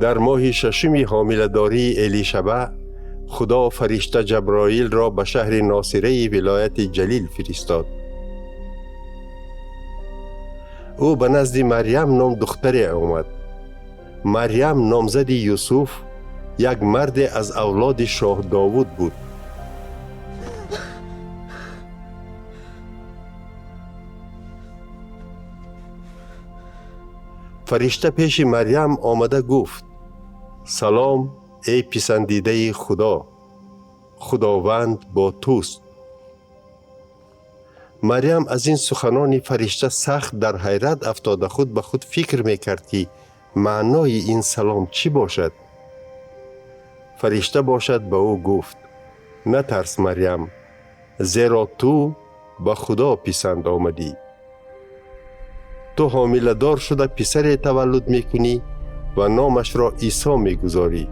Дар моҳи шашуми ҳомиладории Элишаба Худо фаришта Ҷаброилро ба шаҳри Носираи вилояти Ҷалил фиристод. Ӯ ба назди Марьям ном духтаре омад. Марьям номзади Юсуф, як марде аз авлоди шоҳ Довуд буд. Фаришта пеши Марьям омада гуфт: «Салом, эй писандидаи Худо, Худованд бо туст». Марьям аз ин суханони фаришта сахт дар ҳайрат афтода, худ ба худ фикр мекард, ки маънои ин салом чӣ бошад. Фаришта бошад ба ӯ гуфт: «Натарс, Марьям, зеро ту ба Худо писанд омадӣ. Ту ҳомиладор шуда писаре таваллуд мекунӣ ва номашро Исо мегузорӣ.